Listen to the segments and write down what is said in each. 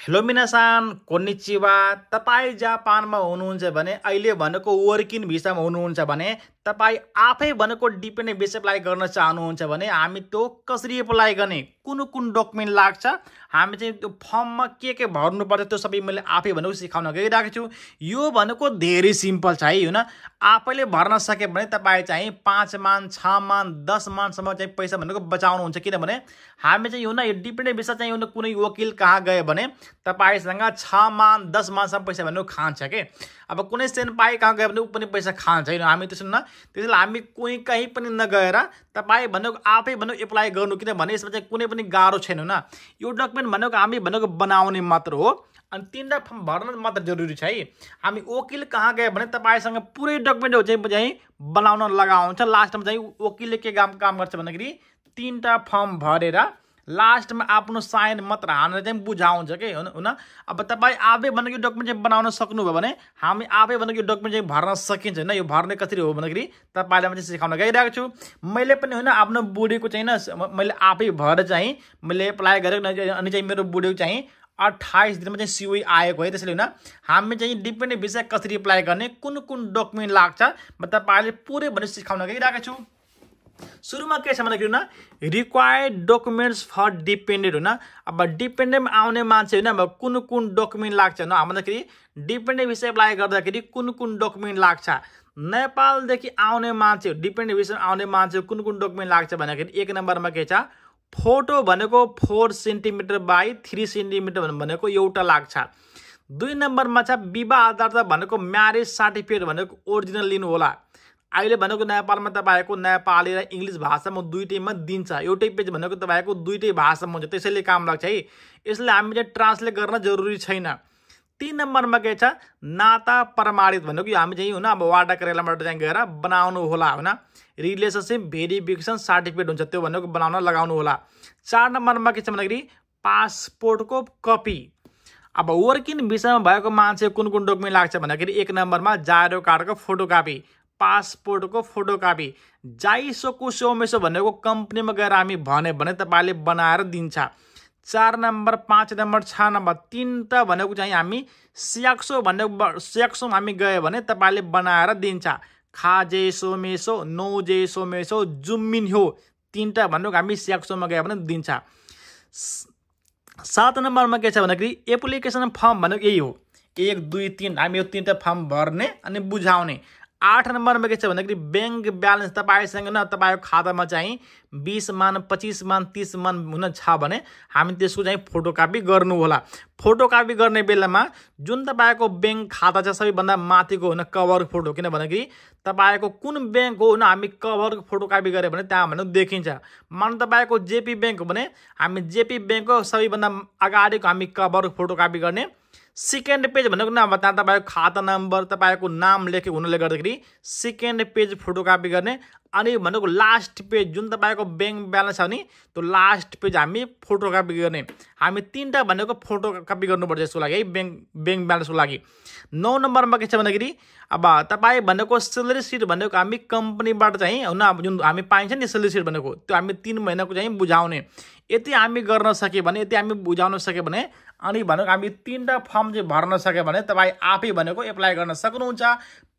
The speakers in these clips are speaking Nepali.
हेलो मिनासान कोन्निचिवा तपाई जापानमा हुनुहुन्छ भने अहिले भनेको वर्किङ भिसामा हुनुहुन्छ भने तपाई आफै भनेको डिपेन्डेन्ट भिसा अप्लाई गर्न चाहनुहुन्छ भने हामी त्यो कसरी अप्लाई गर्ने कुन डकुमेन्ट लाग्छ हामी चाहिँ त्यो फर्ममा के भर्नुपर्छ त्यो सबै मैले आफै भनेको सिकाउन गइरहेको छु। यो भनेको धेरै सिम्पल छ है हैन। आफैले भर्न सके भने तपाई चाहिँ 5 मान 6 मान 10 मानसम्म चाहिँ पैसा भनेको बचाउनुहुन्छ किनभने हामी चाहिँ यो डिपेन्डेन्ट भिसा चाहिँ कुनै वकिल कहाँ गयो भने तपाईसँग 6 मान 10 मानसम्म पैसा भनेको खान्छ के। अब कुनै सेन्पाई कहाँ गयो भने ऊ पनि पैसा खान्छ हैन। हामी त्यसो न त्यसैले हामी कोही कहीँ पनि नगएर तपाई भनेको आफै भनेको एप्लाई गर्नु किनभने यसमा चाहिँ कुनै पनि गाह्रो छैन न। यो डकुमेन्ट भनेको हामी भनेको बनाउने मात्र हो अनि 3टा फर्म भर्न मात्र जरुरी छ है। हामी वकिल कहाँ गयो भने तपाईसँग पुरै डकुमेन्ट चाहिँ बनाउन लगाउँछ। लास्टमा चाहिँ वकिलले के काम गर्छ भन्दाखेरि 3टा फर्म भरेर लास्टमा आफ्नो साइन मात्र हानेर चाहिँ बुझाउँछ के हुन। अब तपाईँ आफै भनेको डकुमेन्ट चाहिँ बनाउन सक्नुभयो भने हामी आफै भनेको डकुमेन्ट चाहिँ भर्न सकिन्छ होइन। यो भर्ने कसरी हो भन्दाखेरि तपाईँलाई म चाहिँ सिकाउन गइरहेको छु। मैले पनि होइन आफ्नो बुढीको चाहिँ मैले आफै भएर चाहिँ मैले एप्लाई गरेको अनि चाहिँ मेरो बुढीको चाहिँ 28 दिनमा चाहिँ सिओई आएको है। त्यसैले होइन हामी चाहिँ डिपेन्डेन्ट भिसा कसरी एप्लाई गर्ने कुन डकुमेन्ट लाग्छ म तपाईँले पुरै भने सिकाउन गइरहेको छु। सुरुमा के छ भन्दाखेरि रिक्वायर्ड डकुमेन्ट्स फर डिपेन्डेन्ट होइन। अब डिपेन्डेन्ट आउने मान्छे होइन अब कुन डकुमेन्ट लाग्छ होइन भन्दाखेरि डिपेन्डेन्ट भिसा एप्लाई गर्दाखेरि कुन डकुमेन्ट लाग्छ। नेपालदेखि आउने मान्छे डिपेन्डेन्ट भिसा आउने मान्छे कुन डकुमेन्ट लाग्छ भन्दाखेरि 1 नम्बरमा के छ फोटो भनेको 4 सेन्टिमिटर बाई 3 सेन्टिमिटर भनेको एउटा लाग्छ। 2 नम्बरमा छ विवाह दर्ता भनेको म्यारेज सर्टिफिकेट भनेको ओरिजिनल लिनु होला। अहिले भनेको नेपालमा तपाईको नेपाली र इङ्ग्लिस भाषामा दुईटैमा दिन्छ। एउटै पेज भनेको तपाईको दुईटै भाषामा हुन्छ त्यसैले काम लाग्छ है। यसले हामी चाहिँ ट्रान्सलेट गर्न जरुरी छैन। 3 नम्बरमा के छ नाता प्रमाणित भनेको हामी चाहिँ होइन अब वार्डा कार्यालयबाट चाहिँ गएर बनाउनु होला होइन। रिलेसनसिप भेरिफिकेसन सर्टिफिकेट हुन्छ त्यो भनेको बनाउन लगाउनु होला। 4 नम्बरमा के छ भन्दाखेरि पासपोर्टको कपी। अब वर्किङ भिसामा भएको मान्छे कुन डकुमेन्ट लाग्छ भन्दाखेरि 1 नम्बरमा जायरो कार्डको फोटोकपी पासपोर्टको फोटोकपी जाइसोको सोमेसो भनेको कम्पनीमा गएर हामी भने तपाईँले बनाएर दिन्छ। 4 नम्बर 5 नम्बर 6 नम्बर 3टा भनेको चाहिँ हामी स्याक्सो भनेको स्याक्सोमा हामी गयो भने तपाईँले बनाएर दिन्छ। खाजे सोमेसो नौजे सोमेसो जुम्मिन हो 3टा भनेको हामी स्याक्सोमा गयो भने दिन्छ। 7 नम्बरमा के छ भन्दाखेरि एप्लिकेसन फर्म भनेको यही हो 1 2 3 हामी यो 3टा फर्म भर्ने अनि बुझाउने। 8 नम्बरमा के छ भन्दाखेरि बैंक ब्यालेन्स तपाईसँग न तपाईको खातामा चाहिँ 20 मान 25 मान 30 मान हुन छ भने हामी त्यसको चाहिँ फोटोकपी गर्नु होला। फोटोकपी गर्ने बेलामा जुन तपाईको बैंक खाता छ सबैभन्दा माथिको हुन कभर फोटो किनभने तपाईको कुन बैंक हो हुन हामी कभर फोटोकपी गरे भने त्यहाँ भनेको देखिन्छ। मान तपाईको जेपी बैंक हो भने हामी जेपी बैंकको सबैभन्दा अगाडिको हामी कभर फोटोकपी गर्ने। सेकेन्ड पेज भनेको न अब त्यहाँ तपाईँको खाता नम्बर तपाईँको नाम लेखेको हुनाले गर्दाखेरि सेकेन्ड पेज फोटोकपी गर्ने। अनि भनेको लास्ट पेज जुन तपाईँको बैंक ब्यालेन्स छ नि त्यो लास्ट पेज हामी फोटोकपी गर्ने। हामी 3टा भनेको फोटोकपी गर्नुपर्छ यसको लागि है बैंक ब्यालेन्सको लागि। 9 नम्बरमा के छ भन्दाखेरि अब तपाईँ भनेको सेलेरी सिट भनेको हामी कम्पनीबाट चाहिँ हुन अब जुन हामी पाइन्छ नि सेलेरी सिट भनेको त्यो हामी 3 महिनाको चाहिँ बुझाउने। यति हामी गर्न सक्यो भने यति हामी बुझाउन सक्यो भने अनि भनेको हामी 3टा फर्म चाहिँ भर्न सक्यो भने तपाईँ आफै भनेको एप्लाई गर्न सक्नुहुन्छ।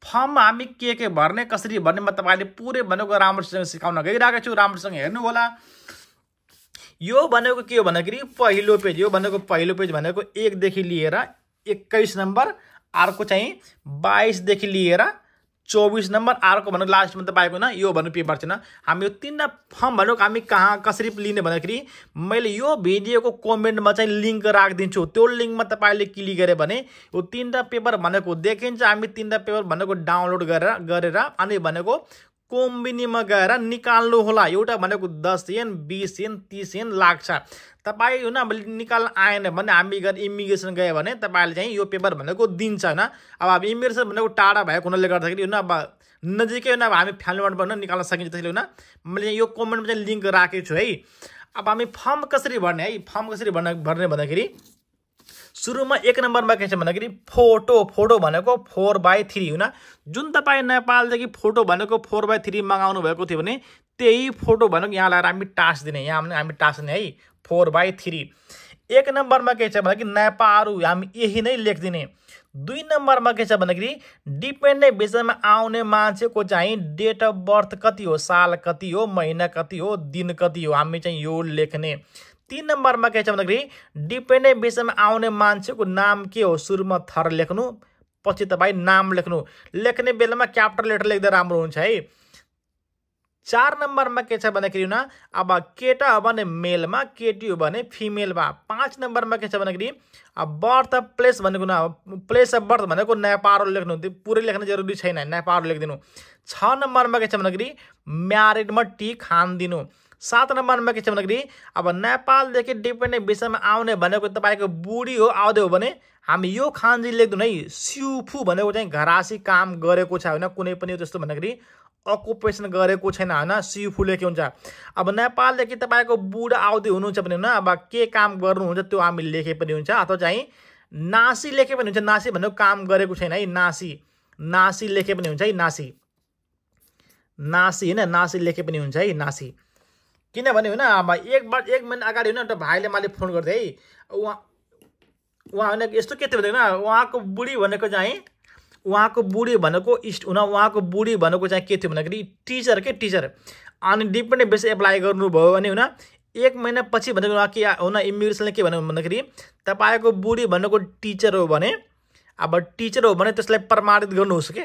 फर्म हामी के भर्ने कसरी भर्ने म तपाईँले पुरै भनेको राम्रोसँग सिकाउन गइरहेको छु। राम्रोसँग हेर्नु होला। यो भनेको के हो भन्दाखेरि पहिलो पेज यो भनेको पहिलो पेज भनेको 1 देखि लिएर 21 नम्बर अर्को चाहिँ 22 देखि लिएर 24 नम्बर अर्को भनेको लास्टमा तपाईँको न यो भन्नु पेपर छैन। हामी यो 3टा फर्म भनेको हामी कहाँ कसरी लिने भन्दाखेरि मैले यो भिडियोको कमेन्टमा चाहिँ लिङ्क राखिदिन्छु। त्यो लिङ्कमा तपाईँले क्लिक गरे भने यो 3टा पेपर भनेको देखिन्छ। हामी 3टा पेपर भनेको डाउनलोड गरेर अनि भनेको कोम्बिनीमा गएर निकाल्नु होला। एउटा भनेको 10 एन 20 एन 30 एन लाग्छ। तपाईँ होइन अब निकाल्न आएन भने हामी गएर इमिग्रेसन गयो भने तपाईँले चाहिँ यो पेपर भनेको दिन्छ होइन। अब हामी इमिग्रेसन भनेको टाढा भएको हुनाले गर्दाखेरि होइन अब नजिकै होइन अब हामी फ्यामिलीबाट पनि निकाल्न सकिन्छ। त्यसैले होइन मैले यो कमेन्टमा चाहिँ लिङ्क राखेको छु है। अब हामी फर्म कसरी भर्ने है फर्म कसरी भर्ने भन्दाखेरि सुरुमा 1 नम्बरमा के छ भन्दाखेरि फोटो भनेको 4/3 होइन। जुन तपाईँ नेपालदेखि फोटो भनेको 4/3 मगाउनु भएको थियो भने त्यही फोटो भनेको यहाँ लगाएर हामी टाँस दिने। यहाँ हामी टाँस्ने है 4/3। 1 नम्बरमा के छ भन्दाखेरि नेपाल हामी यही नै लेखिदिने। 2 नम्बरमा के छ भन्दाखेरि डिपेन्डेन्ट भिसामा आउने मान्छेको चाहिँ डेट अफ बर्थ कति हो, साल कति हो, महिना कति हो, दिन कति हो, हामी चाहिँ यो लेख्ने। 3 नम्बरमा के छ भन्दाखेरि डिपेन्डेन्ट भिसामा आउने मान्छेको नाम के हो, सुरुमा थर लेख्नु, पछि तपाईँ नाम लेख्नु। लेख्ने बेलामा क्यापिटल लेटर लेख्दा राम्रो हुन्छ है। 4 नम्बरमा के छ भन्दाखेरि न अब केटा हो भने मेलमा, केटी हो भने फिमेलमा। 5 नम्बरमा के छ भन्दाखेरि बर्थ प्लेस भनेको न प्लेस अफ बर्थ भनेको नेपाल लेख्नु, त्यो पुरै लेख्न जरुरी छैन, नेपाल लेखिदिनु। 6 नम्बरमा के छ भन्दाखेरि म्यारिडमा टिक हानिदिनु। 7 नम्बरमा के छ भन्दाखेरि अब नेपालदेखि डिपेन्डेन्ट भिसामा आउने भनेको तपाईँको बुढी हो आउँदै हो भने हामी यो खान्जी लेख्दैनौँ है। सिउफू भनेको चाहिँ घरासी काम गरेको छ होइन, कुनै पनि त्यस्तो भन्दाखेरि अकुपेसन गरेको छैन होइन, सिउफू लेखे हुन्छ। अब नेपालदेखि तपाईँको बुढा आउँदै हुनुहुन्छ भने होइन अब के काम गर्नुहुन्छ त्यो हामी लेखे पनि हुन्छ, अथवा चाहिँ नासी लेखे पनि हुन्छ। नासी भनेको काम गरेको छैन है, नासी नासी लेखे पनि हुन्छ है, नासी नासी होइन, नासी लेखे पनि हुन्छ है, नासी। किनभने होइन अब एक महिना अगाडि होइन एउटा भाइले मैले फोन गर्दै है, उहाँ होइन यस्तो के थियो भने उहाँको बुढी भनेको चाहिँ उहाँको बुढी भनेको उहाँको बुढी भनेको चाहिँ के थियो भन्दाखेरि टिचर के टिचर। अनि डिपेन्डेन्ट भिसा एप्लाई गर्नुभयो भने होइन 1 महिना पछि भनेको उहाँ के हुन इमिग्रेसनले के भन्यो भन्दाखेरि तपाईँको बुढी भनेको टिचर हो भने अब टिचर हो भने त्यसलाई प्रमाणित गर्नुहोस् के,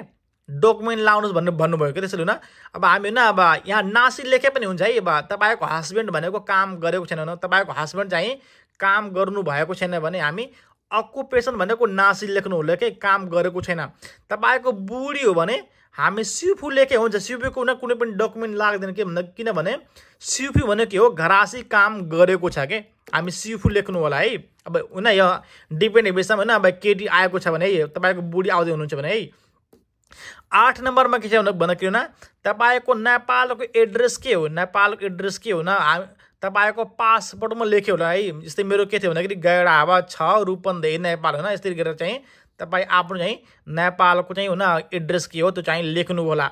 डकुमेन्ट लाउनुहोस् भन्नुभयो कि। त्यसैले हुन अब हामी होइन अब यहाँ नासी लेखे पनि हुन्छ है। अब तपाईँको हस्बेन्ड भनेको काम गरेको छैन भने, तपाईँको हस्बेन्ड चाहिँ काम गर्नु भएको छैन भने हामी अकुपेसन भनेको नासी लेख्नु होला कि, काम गरेको छैन। तपाईँको बुढी हो भने हामी सिउफू लेखे हुन्छ। सिउफूको कुनै पनि डकुमेन्ट लाग्दैन के भन्दा, किनभने सिउफू भनेको के हो, घरासी काम गरेको छ के, हामी सिउफू लेख्नु होला है। अब होइन यो डिपेन्डेन्ट भिसामा होइन अब केटी आएको छ भने है, तपाईँको बुढी आउँदै हुनुहुन्छ भने है। 8 नम्बरमा के छ भन्दाखेरि न तपाईँको नेपालको एड्रेस के हो, नेपालको एड्रेस के हो न तपाईँको पासपोर्टमा लेख्यो होला है। जस्तै मेरो के थियो भन्दाखेरि गैडाहावा 6 रूपन्देही नेपाल होइन, यसरी गरेर चाहिँ तपाईँ आफ्नो चाहिँ नेपालको चाहिँ होइन एड्रेस के हो त्यो चाहिँ लेख्नु होला।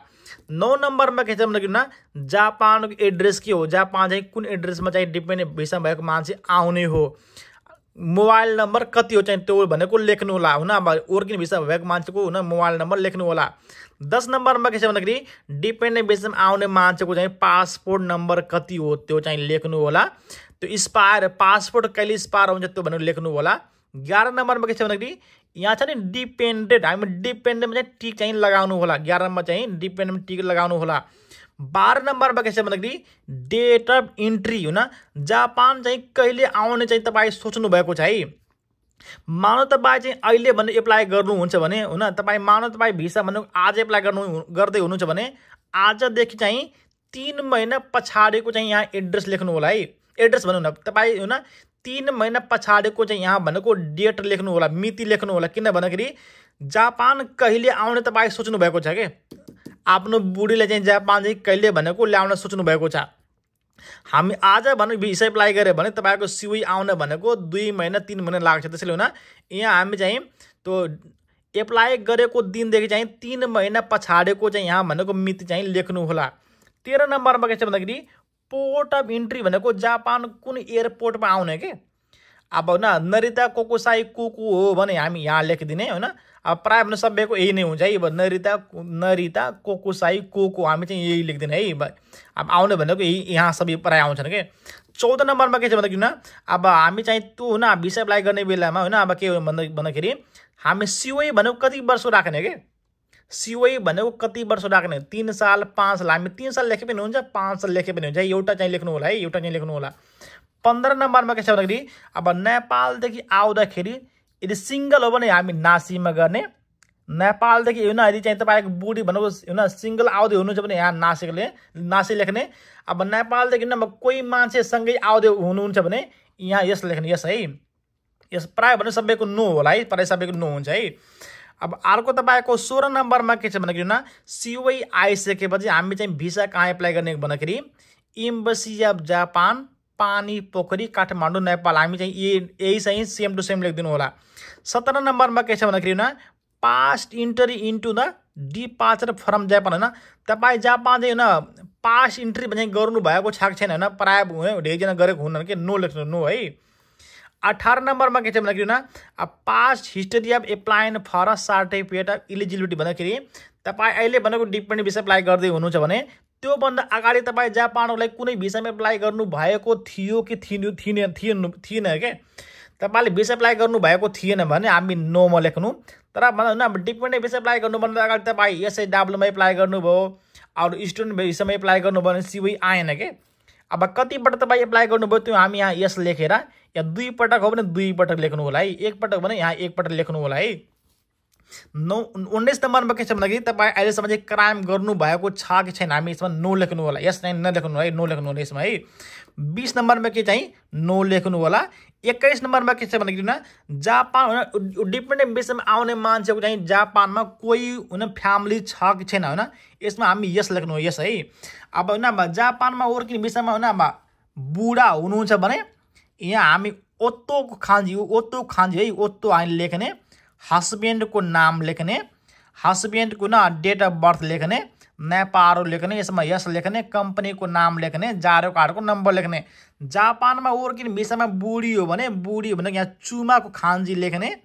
9 नम्बरमा के छ भन्दाखेरि न जापानको एड्रेस के हो, जापान चाहिँ कुन एड्रेसमा चाहिँ डिपेन्डेन्ट भिसा भएको मान्छे आउने हो, मोबाइल नम्बर कति हो चाहिँ त्यो भनेको लेख्नु होला होइन। अब वर्किङ भिसा भएको मान्छेको होइन मोबाइल नम्बर लेख्नु होला। 10 नम्बरमा के छ भन्दाखेरि डिपेन्डेन्ट भिसामा आउने मान्छेको चाहिँ पासपोर्ट नम्बर कति हो त्यो चाहिँ लेख्नु होला। त्यो एक्सपायर पासपोर्ट कहिले एक्सपायर हुन्छ त्यो भनेर लेख्नु होला। 11 नम्बरमा के छ भन्दाखेरि यहाँ छ नि डिपेन्डेन्ट, हामी डिपेन्डेन्टमा चाहिँ टिक चाहिँ लगाउनु होला। 11 मा चाहिँ डिपेन्डेन्ट टिक लगाउनु होला। 12 नम्बरमा के छ भन्दाखेरि डेट अफ इन्ट्री होइन, जापान चाहिँ कहिले आउने चाहिँ तपाईँ सोच्नु भएको छ है। मानव तपाईँ चाहिँ अहिले भने एप्लाई गर्नुहुन्छ भने होइन, तपाईँ मानव तपाईँ भिसा भनेको आज एप्लाई गर्दै हुनुहुन्छ भने आजदेखि चाहिँ 3 महिना पछाडिको चाहिँ यहाँ एड्रेस लेख्नु होला है। एड्रेस भनौँ न तपाईँ होइन 3 महिना पछाडिको चाहिँ यहाँ भनेको डेट लेख्नु होला, मिति लेख्नु होला। किन भन्दाखेरि जापान कहिले आउने तपाईँ सोच्नु भएको छ कि, आफ्नो बुढीले चाहिँ जापान चाहिँ कहिले भनेको ल्याउन सोच्नु भएको छ। हामी आज भने भिसा एप्लाई गऱ्यो भने तपाईँको सिउई आउन भनेको 2 महिना 3 महिना लाग्छ। त्यसैले हुन यहाँ हामी चाहिँ त्यो एप्लाई गरेको दिनदेखि चाहिँ 3 महिना पछाडिको चाहिँ यहाँ भनेको मिति चाहिँ लेख्नु होला। 13 नम्बरमा के छ भन्दाखेरि पोर्ट अफ इन्ट्री भनेको जापान कुन एयरपोर्टमा आउने के। अब होइन नरिता कोकोसाई कुकु हो भने हामी यहाँ लेखिदिने होइन। अब प्रायः भने सबैको यही नै हुन्छ है। अब नरिता कोकोसाई कोको हामी चाहिँ यही लेख्दिने है। अब आउने भनेको यही यहाँ सबै प्रायः आउँछन् के। 14 नम्बरमा के छ भन्दाखेरि न अब हामी चाहिँ त्यो होइन भिसा एप्लाई गर्ने बेलामा होइन अब के हो भन्दाखेरि हामी सिओई भनेको कति वर्ष राख्ने के, सिओई भनेको कति वर्ष राख्ने, 3 साल 5 साल, हामी 3 साल लेखे पनि हुन्छ 5 साल लेखे पनि हुन्छ। एउटा चाहिँ लेख्नु होला है, एउटा चाहिँ लेख्नु होला। 15 नम्बरमा के छ भन्दाखेरि अब नेपालदेखि आउँदाखेरि यदि सिङ्गल हो भने हामी नासीमा गर्ने, नेपालदेखि होइन यदि चाहिँ तपाईँको बुढी भनेको होइन सिङ्गल आउँदै हुनुहुन्छ भने यहाँ नासी लेख्ने। अब नेपालदेखि अब कोही मान्छे सँगै आउँदै हुनुहुन्छ भने यहाँ यस लेख्ने, यस है। यस प्रायः भने सबैको नो होला है, प्रायः सबैको नो हुन्छ है। अब अर्को तपाईँको 16 नम्बरमा के छ भन्दाखेरि न सिओई आइसकेपछि हामी चाहिँ भिसा कहाँ एप्लाई गर्ने भन्दाखेरि एम्बेसी अफ जापान, पानी पोखरी, काठमाडौँ, नेपाल, हामी चाहिँ यही चाहिँ सेम टु सेम लेखिदिनु होला। 17 नम्बरमा के छ भन्दाखेरि न past entry into the departure from Japan होइन, तपाईँ जापान चाहिँ होइन पास्ट इन्ट्री भने गर्नु भएको छ छैन होइन, प्रायः धेरैजना गरेको हुन्न कि नो लेख्नु नो है। 18 नम्बरमा के छ भन्दाखेरि past history of applying for certificate of eligibility भन्दाखेरि तपाईँ अहिले भनेको डिपेन्डेन्ट भिसा एप्लाई गर्दै हुनुहुन्छ भने त्योभन्दा अगाडि तपाईँ जापानको लागि कुनै भिसामा एप्लाई गर्नु भएको थियो कि थिएन के तपाईँले भिसा एप्लाई गर्नु भएको थिएन भने हामी नोमा लेख्नु। तर अब डिपेन्डेन्ट भिसा एप्लाई गर्नुभन्दा अगाडि तपाईँ एसएडब्ल्यूमा एप्लाई गर्नुभयो अरू स्टुडेन्ट भिसामा एप्लाई गर्नुभयो भने सिवै आएन के। अब कतिपटक तपाईँ एप्लाई गर्नुभयो त्यो हामी यहाँ यस लेखेर या 2 पटक हो भने 2 पटक लेख्नु होला है, 1 पटक भने यहाँ 1 पटक लेख्नु होला है। 19 नम्बरमा के छ भन्दाखेरि तपाईँ अहिलेसम्म चाहिँ क्राइम गर्नुभएको छ कि छैन हामी यसमा नो लेख्नु होला, यस नलेख्नु है, नो लेख्नु होला यसमा है। 20 नम्बरमा के चाहिँ नो लेख्नु होला। 21 नम्बरमा के छ भन्दाखेरि जापान डिपेन्डेन्ट भिसामा आउने मान्छेको चाहिँ जापानमा कोही फ्यामिली छ कि छैन यसमा हामी यस लेख्नु हो, यस है। अब जापानमा वर्किङ भिसामा अब बुढा हुनुहुन्छ भने यहाँ हामी ओत्तो खान्जी है, ओत्तो हामी लेख्ने, हस्बेन्डको नाम लेख्ने, हस्बेन्डको डेट अफ बर्थ लेख्ने, नेपाल लेख्ने, यसमा यस लेख्ने, कम्पनीको नाम लेख्ने, जाडो कार्डको नम्बर लेख्ने। जापानमा वर्किङ भिसामा बुढी हो भने यहाँ चुमाको खान्जी लेख्ने,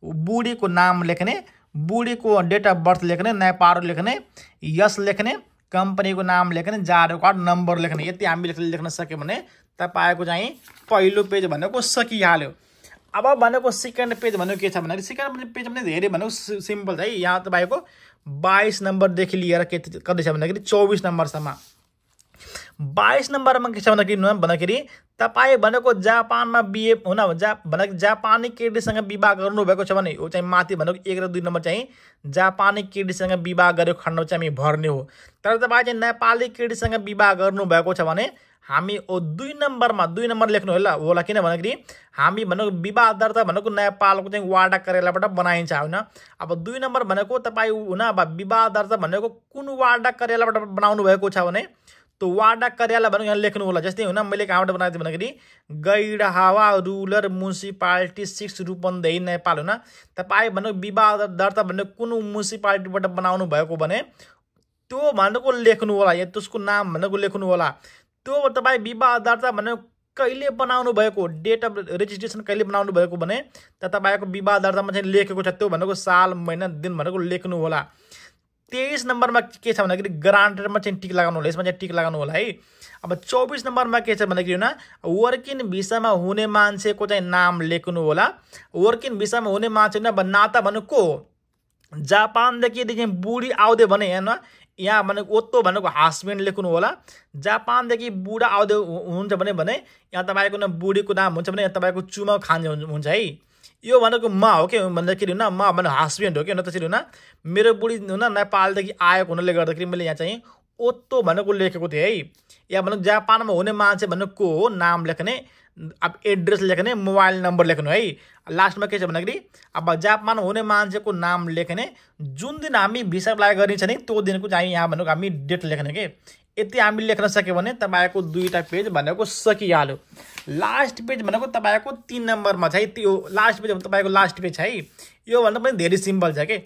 बुढीको नाम लेख्ने, बुढीको डेट अफ बर्थ लेख्ने, नेपाल लेख्ने, यस लेख्ने, कम्पनीको नाम लेख्ने, जाडो कार्ड नम्बर लेख्ने। यति हामीले लेख्न सक्यो भने तपाईँको चाहिँ पहिलो पेज भनेको सकिहाल्यो। अब भनेको सेकेन्ड पेज भनेको के छ भन्दाखेरि सेकेन्ड पेज पनि धेरै भनेको सिम्पल छ है। यहाँ तपाईँको 22 नम्बरदेखि लिएर कति छ भन्दाखेरि 24 नम्बरसम्म। 22 नम्बरमा के छ भन्दाखेरि तपाईँ भनेको जापानमा बिए भनेको जापानी केटीसँग विवाह गर्नुभएको छ भने यो चाहिँ माथि भनेको 1 र 2 नम्बर चाहिँ जापानी केटीसँग विवाह गरेको खण्ड चाहिँ हामी भर्ने हो। तर तपाईँ चाहिँ नेपाली केटीसँग विवाह गर्नुभएको छ भने हामी 2 नम्बर लेख्नु होला किन भन्दाखेरि हामी भनेको विवाह दर्ता भनेको नेपालको चाहिँ वार्डा कार्यालयबाट बनाइन्छ होइन। अब 2 नम्बर भनेको तपाईँ अब विवाह दर्ता भनेको कुन वार्डा कार्यालयबाट बनाउनु भएको छ भने त्यो वार्डा कार्यालय भनेको यहाँ लेख्नु होला। जस्तै मैले कहाँबाट बनाएको थिएँ भन्दाखेरि गैराहावा रुरल म्युनिसिपालिटी 6 रूपन्देही नेपाल तपाईँ भनेको विवाह दर्ता भनेको कुन म्युनिसिपालिटीबाट बनाउनु भएको भने त्यो भनेको लेख्नु होला, या त्यसको नाम भनेको लेख्नु होला। त्यो तपाईँ विवाह दर्ता भनेको कहिले बनाउनु भएको, डेट अफ रेजिस्ट्रेसन कहिले बनाउनु भएको भने त तपाईँको विवाह दर्तामा चाहिँ लेखेको छ, त्यो भनेको साल महिना दिन भनेको लेख्नु होला। 23 नम्बरमा के छ भन्दाखेरि ग्रान्टरमा चाहिँ टिक लगाउनु होला, यसमा चाहिँ टिक लगाउनु होला है। अब 24 नम्बरमा के छ भन्दाखेरि वर्किङ भिसामा हुने मान्छेको चाहिँ नाम लेख्नु होला। वर्किङ भिसामा हुने मान्छे अब नाता भनेको जापानदेखि यदि चाहिँ बुढी आउँदै भने यहाँ भनेको ओत्तो भनेको हस्बेन्ड लेख्नु होला। जापानदेखि बुढा आउँदै हुन्छ भने यहाँ तपाईँको बुढीको नाम हुन्छ भने यहाँ तपाईँको चुमा खान्जी हुन्छ है। यो भनेको म हो कि भन्दाखेरि म भने हस्बेन्ड हो कि त्यसरी मेरो बुढी नेपालदेखि आएको हुनाले गर्दाखेरि मैले यहाँ चाहिँ ओत्तो भनेको लेखेको थिएँ है। यहाँ भनेको जापानमा हुने मान्छे भनेको को हो नाम लेख्ने, अब एड्रेस लेख्ने, मोबाइल नम्बर लेख्नु है। लास्टमा के छ भन्दाखेरि अब जापानमा हुने मान्छेको नाम लेख्ने, जुन दिन हामी भिसा एप्लाई गरिन्छ नि त्यो दिनको चाहिँ यहाँ भनेको हामी डेट लेख्ने के। यति हामी लेख्न सक्यो भने तपाईँको 2टा पेज भनेको सकिहाल्यो। लास्ट पेज भनेको तपाईँको 3 नम्बरमा छ है। त्यो लास्ट पेज तपाईँको लास्ट पेज छ है। यो भन्दा पनि धेरै सिम्पल छ कि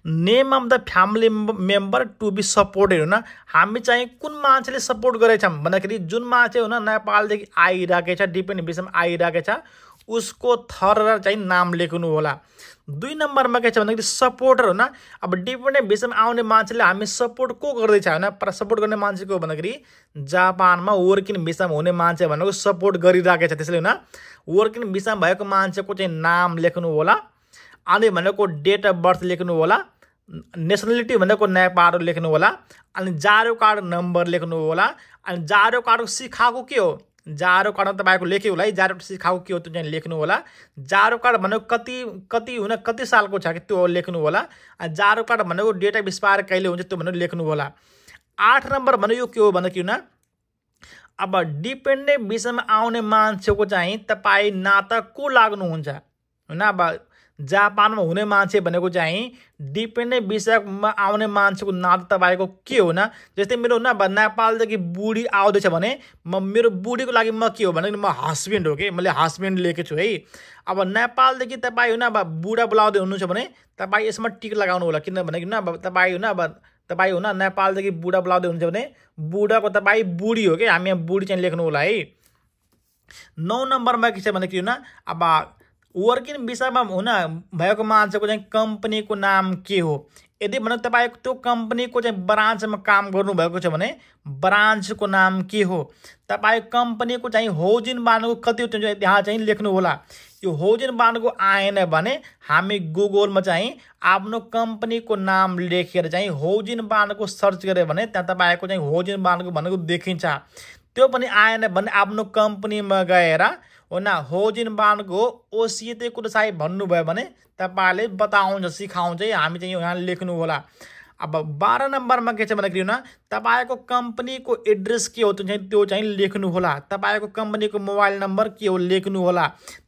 name of the family member to be supported हामी चाहिँ कुन मान्छेले सपोर्ट गरेछौँ भन्दाखेरि जुन मान्छे नेपालदेखि आइरहेको छ, डिपेन्डेन्ट भिसामा आइरहेको छ, उसको थर चाहिँ नाम लेख्नु होला। 2 नम्बरमा के छ भन्दाखेरि सपोर्टर अब डिपेन्डेन्ट भिसामा आउने मान्छेले हामी सपोर्ट को गर्दैछ पर सपोर्ट गर्ने मान्छे को भन्दाखेरि जापानमा वर्किङ भिसामा हुने मान्छे भनेको सपोर्ट गरिरहेको छ, त्यसैले वर्किङ भिसामा भएको मान्छेको चाहिँ नाम लेख्नु होला। अनि भनेको डेट अफ बर्थ लेख्नु होला, नेसनलिटी भनेको नेपाल लेख्नु होला, अनि जाडो कार्ड नम्बर लेख्नु होला। अनि जाडो कार्डको सिखाएको के हो, जाडो कार्डमा तपाईँको लेख्यो होला है, जाडो सिखाएको के हो त्यो चाहिँ लेख्नु होला। जाडो कार्ड भनेको कति सालको छ कि त्यो लेख्नु होला। अनि जाडो कार्ड भनेको डेट अफ एक्सपायर कहिले हुन्छ त्यो भनेको लेख्नु होला। 8 नम्बर भनेको यो के हो भन्दाखेरि अब डिपेन्डेन्ट भिसामा आउने मान्छेको चाहिँ तपाईँ नाता को लाग्नुहुन्छ अब जापानमा हुने मान्छे भनेको चाहिँ डिपेन्डेन्ट भिसामा आउने मान्छेको नाता तपाईँको के हो जस्तै मेरो नेपालदेखि बुढी आउँदैछ भने मेरो बुढीको लागि म के हो भन्दाखेरि म हस्बेन्ड हो कि, मैले हस्बेन्ड लेखेको छु है। अब नेपालदेखि तपाईँ अब बुढा बोलाउँदै हुनुहुन्छ भने तपाईँ यसमा टिक लगाउनु होला, किनभने अब तपाईँ नेपालदेखि बुढा बोलाउँदै हुनुहुन्छ भने बुढाको तपाईँ बुढी हो कि, हामी यहाँ बुढी चाहिँ लेख्नु होला है। 9 नम्बरमा के छ भन्दाखेरि अब वर्किङ भिसामा हुन भएको मान्छेको चाहिँ कम्पनीको नाम के हो। यदि भने तपाईँको त्यो कम्पनीको चाहिँ ब्रान्चमा काम गर्नुभएको छ भने ब्रान्चको नाम के हो। तपाईँको कम्पनीको चाहिँ होजिन बानको कति हुन्छ त्यहाँ चाहिँ लेख्नु होला। यो होजिन बानको आएन भने हामी गुगलमा चाहिँ आफ्नो कम्पनीको नाम लेखेर चाहिँ होजिन बानको सर्च गऱ्यो भने त्यहाँ तपाईँको चाहिँ होजिन बानको भनेको देखिन्छ। त्यो पनि आएन भने आफ्नो कम्पनीमा गएर होजिन बानको ओसिएते कुरासाई भन्नुभयो भने तपाईँले बताउँछ सिकाउँछ हामी चाहिँ यहाँ लेख्नु होला। अब 12 नम्बरमा के छ भन्दाखेरि तपाईँको कम्पनीको एड्रेस के हो त्यो चाहिँ लेख्नु होला। तपाईँको कम्पनीको मोबाइल नम्बर के हो लेख्नु होला।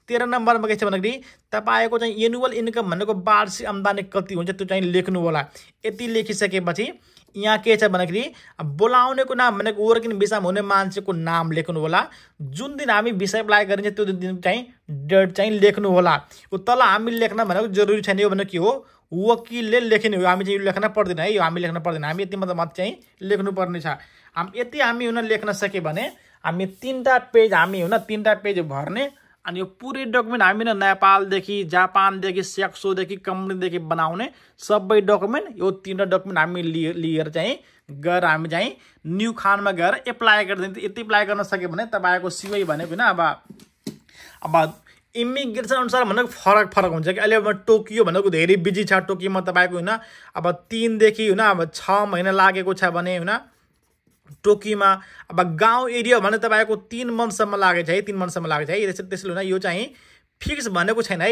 13 नम्बरमा के छ भन्दाखेरि तपाईँको चाहिँ एनुअल इन्कम भनेको वार्षिक आम्दानी कति हुन्छ त्यो चाहिँ लेख्नु होला। यति लेखिसकेपछि यहाँ के छ भन्दाखेरि बोलाउनेको नाम भनेको वर्किङ भिसामा हुने मान्छेको नाम लेख्नु होला। जुन दिन हामी भिसा एप्लाई गरिन्छ त्यो दिन चाहिँ डेट चाहिँ लेख्नु होला। यो तल हामी लेख्न भनेको जरुरी छैन। यो भनेको के हो वकिलले लेख्ने हो। हामी चाहिँ यो लेख्न पर्दैन है। यो हामी लेख्न पर्दैन। हामी यति मात्र चाहिँ लेख्नुपर्ने छ। यति हामी लेख्न सक्यो भने हामी 3टा पेज हामी 3टा पेज भर्ने अनि यो पुरै डकुमेन्ट हामी नेपालदेखि जापानदेखि सेक्सोदेखि कम्पनीदेखि बनाउने सबै डकुमेन्ट यो 3टा डकुमेन्ट हामी लिएर चाहिँ गएर हामी चाहिँ न्यू खानमा गएर एप्लाई गरिदिन्छ। यति एप्लाई गर्न सक्यो भने तपाईँको सिवै भनेको अब इमिग्रेसन अनुसार भनेको फरक हुन्छ कि अहिले टोकियो भनेको धेरै बिजी छ। टोकियोमा तपाईँको अब 3 देखि अब 6 महिना लागेको छ भने टोकियोमा अब गाउँ एरिया भने तपाईँको 3 मन्थसम्म लागेको छ है। 3 मन्थसम्म लागेको छ है। त्यसले यो चाहिँ फिक्स भनेको छैन है।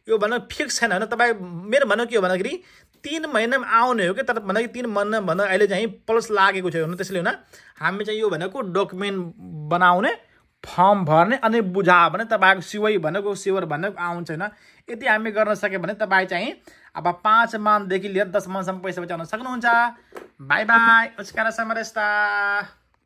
यो भनेको फिक्स छैन होइन। तपाईँ मेरो भनेको के हो भन्दाखेरि 3 महिनामा आउने हो कि तर भन्दाखेरि 3 महिना भन्दा अहिले चाहिँ प्लस लागेको छ होइन। त्यसले हामी चाहिँ यो भनेको डकुमेन्ट बनाउने फर्म भर्ने अनि बुझा भने तपाईँको सिवै भनेको सिवर भनेको आउँछ होइन। यदि हामी गर्न सक्यो भने तपाईँ चाहिँ अब 5 मानदेखि लिएर 10 मानसम्म पैसा बचाउन सक्नुहुन्छ। By by. उसका समरस्ता।